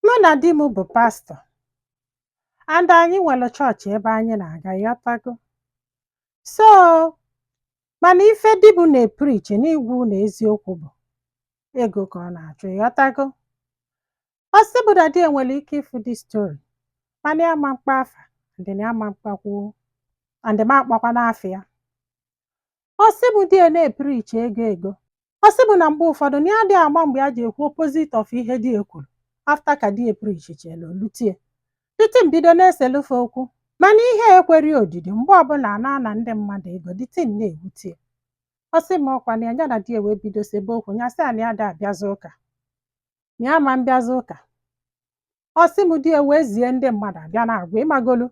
Mụ na di m bụ pastọ and anyị nwere chọọchị ebe anyị na-aga, ịghọtago. So mana ife di m na-epreach n'igwe unu eziokwu bụ ego ka ọ na-achọ, ịghọtago. Ọ sị bụ na di ya nwere ike ịfụ this story, mana ya ma mkpa afa and na ya ma mkpakwuo and ma akpakwa n'afọ ya. Ọ sị bụ di ya na-epreach ego ego. Ọ sị bụ na mgbe ụfọdụ na ya adịghị ama mgbe ya ji ekwu opposite of ihe di ya kwuru. After ka di ya preachichara olutie the thing bido na-eselufe okwu, mana ihe ekweri odidi. Mgbe ọbụla a na-ana ndị mmadụ ego, the thing na-ewute. Ọ sị m ọkwa na ya ya na di ya wee bido sebe okwu. Ya sị ya na ya da abịazi ụka, na ya ma mbịazi ụka. Ọ sị m di ya wee zie ndị mmadụ abịa na-agwa, ịmagolu,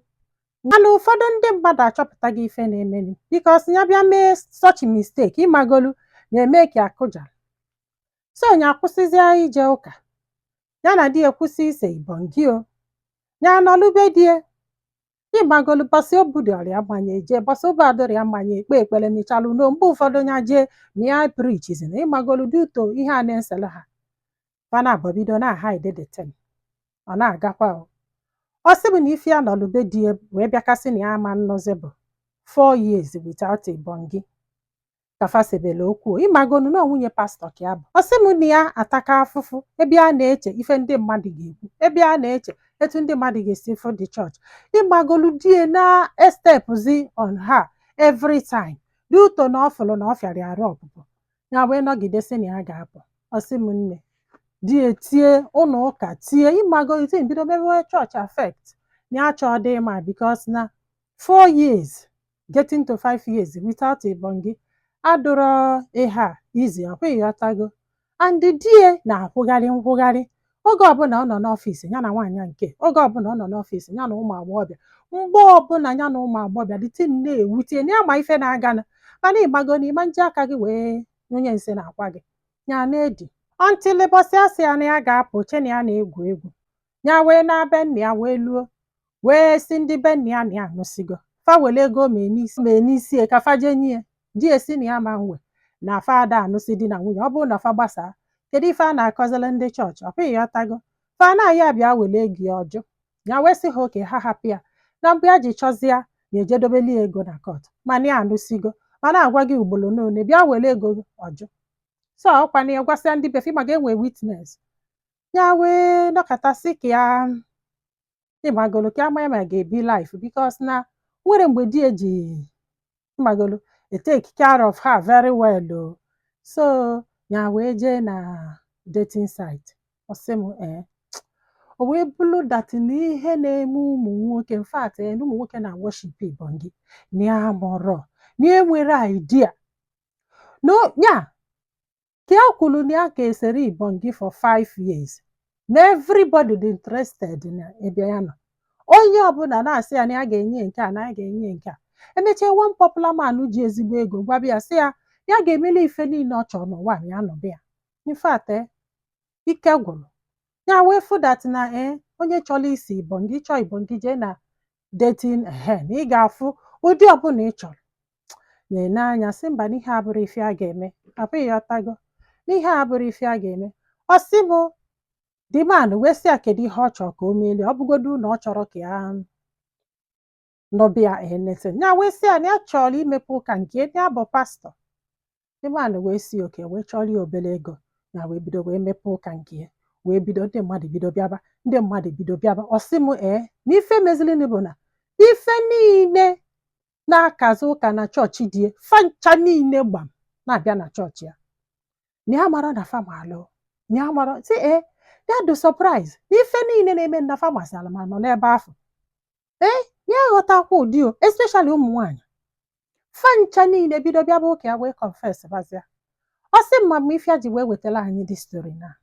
mana ụfọdụ ndị mmadụ achọpụtaghị ife na-emenu because ya bịa mee such mistake, ịmagolu, na-eme ka akụja. So ya akwụsịzie ije ụka, ya na di ya kwụsị ise ibongi o ya nọlube di ya, ịmagolu. Bọsị o budoro ya mmanya eje, bọsị o budoro ya mmanya ekpe ekpere mechalụ no. Mgbe ụfọdụ ya jee ma ya preachizi na, ịmagolu, duto ihe a na-esele ha fana abụọ bido na hide the thing. Ọ na-agakwa o. Ọ sị bụ na ife ya nọlube di ya wee bịakasị na ya ama nnụzi bụ 4 years without ibongi ka fa sebele okwu, ịmagonu, na nwunye pastọ ka ya bụ. Ọ sị m na ya ataka afụfụ ebe a na-eche ife ndị mmadụ ga-ekwu, ebe a na-eche etu ndị mmadụ ga-esi fụ the church, ịgbagolu. Die na estepzi on her every time duto na ọ fụrụ na ọ fịara arụ ọpụpụ ya wee nọgide sị na ya ga-apụ. Ọ sị m nne, di etie ụlọ ụka tie, ịmagolu tin bido mewe chọọchị affect na ya chọọ dị ịma because na 4 years getting to 5 years without ibongi adụrọ ihe a izi ọkwa, ịghọtago. And die na-akwụgharị nkwụgharị oge ọbụla ọ nọ n'ọfịs ya na nwaanyị nke oge ọbụla ọ nọ n'ọfịs ya na ụmụ agbọghọbịa, mgbe ọbụla ya na ụmụ agbọghọbịa, the thing na-ewute na ya ma ife na-aganụ, mana ịgbago na ịma nji aka gị wee onye nsị na-akwa gị ya na-edi until bọsị asị ya na ya ga-apụ, che na ya na-egwu egwu. Ya wee na be nna ya wee luo wee si ndị be nna ya na ya anụsigo, fa were ego mee n'isi ka fa jee nye ya. Di esi na ya ma nwe na fa ada anụsị di na nwunye. Ọ bụrụ na fa gbasaa, kedu ife a na-akọzili ndị chọọchị? Ọkwa ịghọtago, fa na-aya bịa were ego ya ọjụ. Ya wee sị ha oke ha hapụ ya na mgbe ya ji chọzịa na ejedobeli ya ego na court, mana ya anụsigo, mana agwa gị ugboro n'one bịa were ego ọjụ. So ọkwa na ya gwasịa ndị befe maka enwe witness. Ya wee nọkọtasị ka ya, ịmagolo, ka ama ya ma ga-ebi life because na nwere mgbe di eji, ịmagolo, take care of her very well o. So ya wee jee na dating site. Ọ sị m ee, o wee bụrụ that na ihe na-eme ụmụ nwoke, in fact, na ụmụ nwoke na worship ibongi na ya mụrọ na enwere idea no ya ka ya kwuru na ya ka esere ibongi for 5 years na everybody dị interested na ebe ya nọ. Onye ọbụla na-asị ya na ya ga-enye nke a, na ya ga-enye nke a. Emechaa, one popular man ji ezigbo ego gwabịa ya sị ya ya ga-emeli ife niile ọ chọrọ n'ụwa ma ya nọbe ya. In fact, ike gwụrụ ya wee fụ that na onye chọrọ isi ibongi, chọọ ibongi, jee na dating, ehe, na ị ga-afụ ụdị ọbụla ị chọrọ. Na-ene anya sị mba, n'ihe abụrụ ife a ga-eme apụ, ịghọtago, n'ihe a bụrụ ife a ga-eme. Ọ sị m the man wee sị ya kedu ihe ọ chọrọ ka o melie, ọ bụgodu na ọ chọrọ ka ya nọbịa anything. Ya wee sị ya na ya chọrọ imepe ụka nke ya bụ pastọ. The man wee si oke wee chọrọ ya obere ego. Ya wee bido wee mepee ụka nke ya, wee bido, ndị mmadụ bido bịaba, ndị mmadụ bido bịaba. Ọ sị m ee, na ife mezilini bụ na ife niile na-akazi ụka na chọọchị die fancha niile gbam na-abịa na chọọchị ya, na ya mara na fa malụ, na ya mara si ee, ya dị surprise na ife niile na-eme na fa masịrị ma nọ n'ebe ahụ. Ee, ya aghọtakwa ụdị o, especially ụmụ nwaanyị fancha niile bido bịaba ụka ya wee confess bazia. Ọ sị mma mma ife ya ji wee wetara anyị dị story na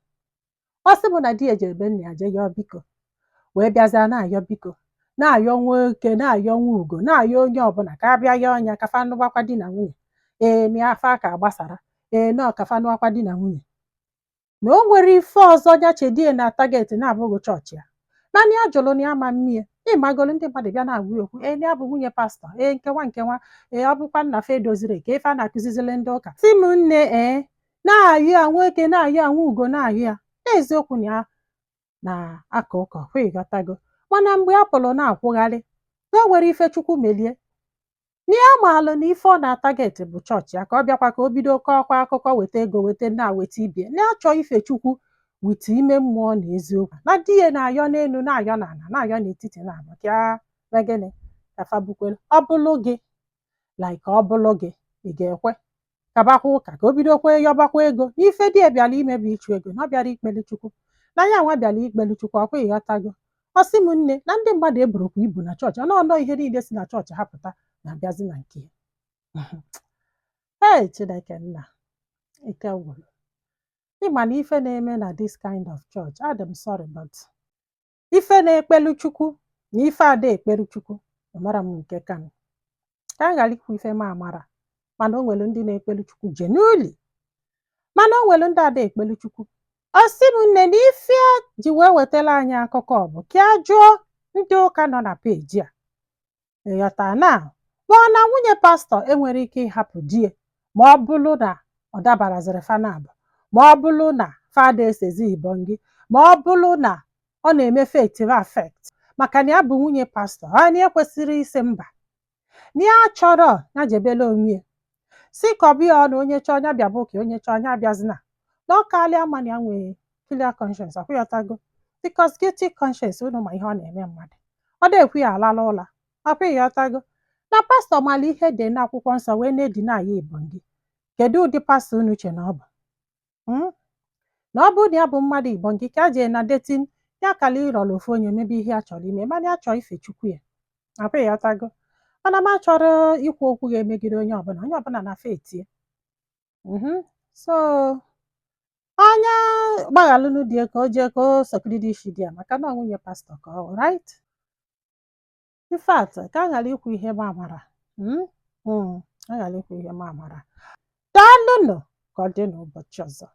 ọ sị bụ na di ya jere be nna ya jee yọọ biko, wee bịazịa na-ayọ biko, na-ayọ nwoke, na-ayọ nwa ugo, na-ayọ onye ọbụla ka a bịa yọọ ọnya ka fa nụbakwa di na nwunye. Ee, na afa ka gbasara, ee, na ọka fa nụwakwa di na nwunye, na o nwere ife ọzọ ya chedie na target na-abụghị chọọchị ya. Naanị ya jụrụ na ya ma mmie, ịmagolu, ndị mmadụ bịa na-agwa ya okwu, ee, na ya bụ nwunye pastọ, ee, nkewa nkewa, ee, ọ bụkwa nna fa edoziri ka ife a na-akụzizili ndị ụka. Si m nne, ee, na-ayọ ya nwoke, na-ayọ ya nwa ugo, na-ayọ ya n'eziokwu na ya. Na aka ụka ọkwa, ịghọtago? Mana mgbe a pụrụ na-akwụgharị na o nwere ife Chukwu melie na ya maalụ na ife ọ na-atarget bụ chọọchị ya, ka ọ bịakwa ka o bido kọọkwa akụkọ, weta ego, weta nna, weta ibie, na-achọ ife Chukwu with ime mmụọ na eziokwu. Na di ya na-ayọ n'elu, na-ayọ n'ala, na-ayọ n'etiti, na-abụ ka ya mee gịnị ka fa bukwelu. Ọ bụlụ gị, like, ọ bụlụ gị, ị ga-ekwe kabakwa ụka ka o bidokwa yọbakwa ego n'ife di ya bịara ime bụ ịchụ ego, na ọ bịara ikpelu Chukwu, na ya nwa bịara ikpelu Chukwu ọkwa, ịghọtago? Ọ sị m nne, na ndị mmadụ eburukwa ibu na chọọchị ọnụ ọnụ, ihe niile si na chọọchị ha pụta na-abịazi na nke ya. Ee, Chineke nna, ike gwụrụ. Ịma na ife na-eme na this kind of church, adị m sorry, but ife na-ekpelu Chukwu na ife ada ekpelu Chukwu, amara m nke ka m ka m ghara ikwu ife m amara. Mana o nwere ndị na-ekpelu Chukwu genuinely, mana o nwere ndị ada ekpelu Chukwu. Ọ sị m nne, na ife ji wee wetara anyị akụkọ bụ ka a jụọ ndị ụka nọ na peji a, ịghọta, na ma ọ na nwunye pastọ enwere ike ịhapụ di ya ma ọ bụrụ na ọ dabaraziri fanabụ, ma ọ bụrụ na fada esezi ibongi, ma ọ bụrụ na ọ na-eme faith affect, maka na ya bụ nwunye pastọ, ọ na ekwesịrị isi mba, na ya chọrọ ya jebela onwe ya, si kọbịa ọnụ, onye chọọ ya bịa bụ ka onye chọọ ya abịazina, na ọ kalịa ma na ya nwee clear conscience akwụghọtago, because guilty conscience, unu ma ihe ọ na-eme mmadụ, ọ na-ekwu ya alala ụla ọkwa, ịghọtago? Na pastọ mara ihe dị n'akwụkwọ nsọ wee na-edina ya ibongi. Kedu ụdị pastọ unu che na ọ bụ? Na ọ bụrụ na ya bụ mmadụ ibongi ka a jee na dating ya, kala ịrọrọ ofu onye mebe ihe a chọrọ ime, mana ya chọọ ife Chukwu ya akwa, ịghọtago? Mana m achọrọ ikwu okwu ga-emegide onye ọbụla, onye ọbụla na faith ya. So onye gbaghalụnụ di ya ka o jee ka o sokiridi isi di ya, maka na ọ nwunye pastọ ka ọ bụ, right? In fact, ka a ghara ikwu ihe m amara, a ghara ikwu ihe m amara. Daalụnụ, ka ọ dị n'ụbọchị ọzọ.